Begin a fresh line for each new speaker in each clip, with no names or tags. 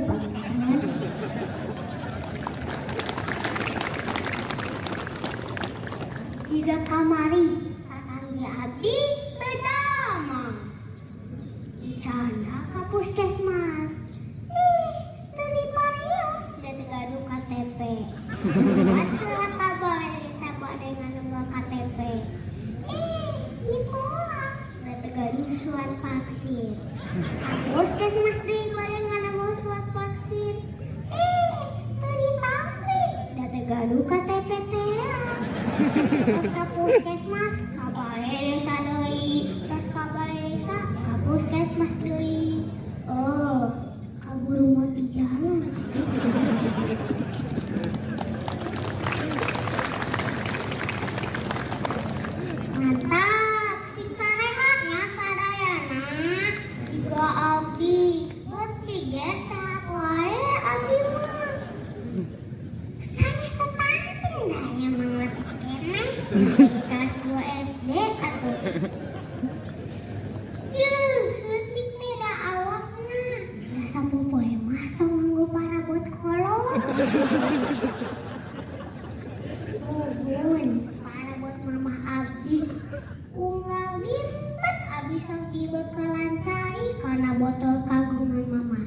Panginten. Jiga kamari tatanggi abdi teu damang. Dicandak ka puskesmas. Ih, teu diparios da teu gaduh KTP. Buat heula ka balai desa bade nganunggal KTP. Eh, ditolak da teu gaduh surat vaksin. Ka puskesmas deui bade nganunggal surat vaksin. Eh, teu ditampi da teu gaduh KTP teh. Tos ka puskesmas, ka balai desa deui. Tos ka balai desa, ka puskesmas deui. Oh, kaburu maot di jalan. Mantap, sing sarehat nya sadayana. Jiga abdi, leutik ge sehat wae abdi mah. Sanes stunting da emang leutik keneh. Di kelas 2 SD atuh. Yuh, leutik teh da awakna. Da sapopoe mah sok nganggo parabot kolot. Nuhun, parabot mamah abdi. Unggal dinten abdi sok dibeukelan cai kana botol kagungan mamah.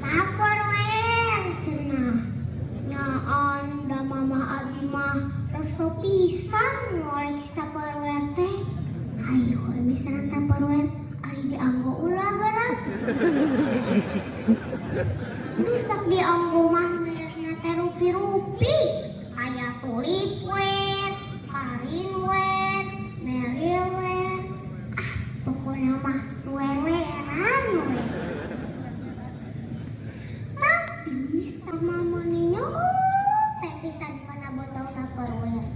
Tupperware cenah. Nyaan da mamah abdi mah resep pisan ngoleksi Tupperware teh. Ayo misalnya Tupperware ari dianggo ulah geura. Nu sok dianggo mah merekna teh rupi-rupi. Aya Tulipware, Karinware, Merrillware. Ah, pokoknya mah wer-weran we. Tapi sama meuni teh pisan kana botol Tupperware.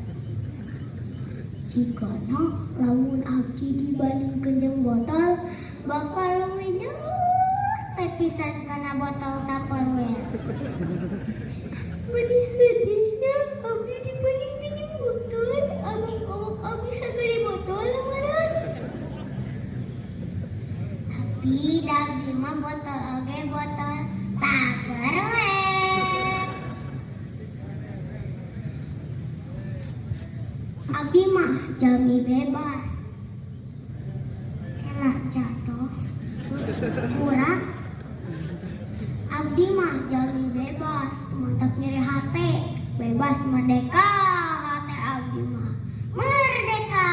Jigana lamun abdi dibandingkeun jeung botol bakal leuwih nyeuh teh pisan kana botol Tupperware. Meuni sedihnya abdi dibandingkeun jeung botol, abang awak abdi sagede botol meureun. Tapi da abdi mah botol oge botol Tupperware. Abdi mah jalmi bebas. Ela jatuh. Kurang. Abdi mah jalmi bebas, mantap nyeri hate, bebas merdeka hate abdi mah. Merdeka.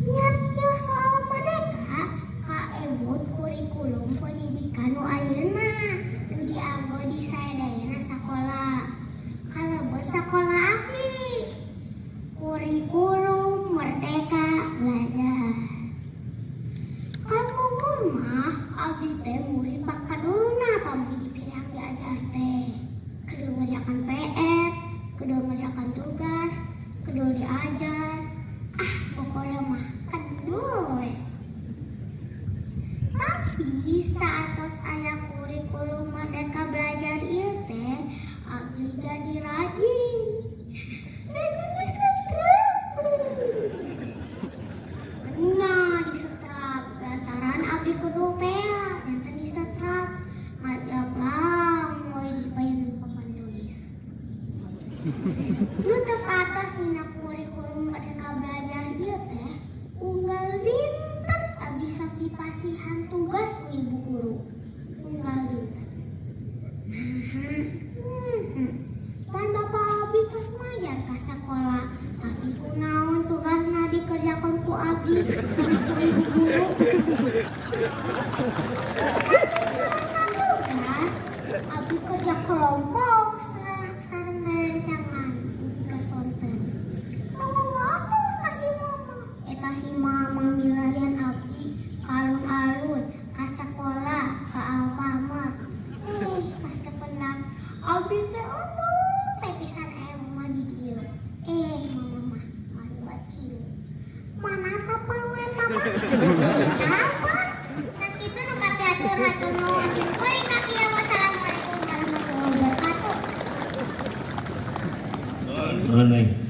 Nyarios soal merdeka kaemut kurikulum pendidikan nu ayeuna nu dianggo di sadayana sakola. Kalebet sakola abdi. Kurikulum Merdeka Belajar. Kapungkur mah abdi teh murid pakadulna pami dipirang diajar teh. Kedul ngerjakan PR, kedul ngerjakan tugas, kedul diajar. Ah, pokoknya mah kedul we. Tapi saatos aya kurikulum Merdeka Belajar ieu teh, abdi jadi rajin. Rajin disetrap. Nah, disetrap lantaran abdi kedul teh janten disetrap. Ngajaplang we dipayun papan tulis. Nu teu atos dina kurikulum Merdeka Belajar ieu teh, unggal dinten abdi sok dipasihan tugas ku ibu guru. Unggal dinten. Nah, pan bapak abdi tos mayar ka sakola, tapi kunaon tugasna dikerjakeun ku abdi sanes ku ibu guru. Tugas abdi kerja kelompok sareng rerencangan dugi ka sonten. Tong wae ka si mama. Eta si mama milarian abdi ka alun-alun, ka sakola, ka Alfamart. Eh, pas kependak abdi teh atuh teh pisan aya mama di dieu. Eh, mama mah ngaliwat kieu. Mana Tupperware mama? Apa? Sakitu nu kapihatur hatur nuhun. Kuring kapieu. Wassalamualaikum warahmatullahi wabarakatuh.
Nuhun, Neng.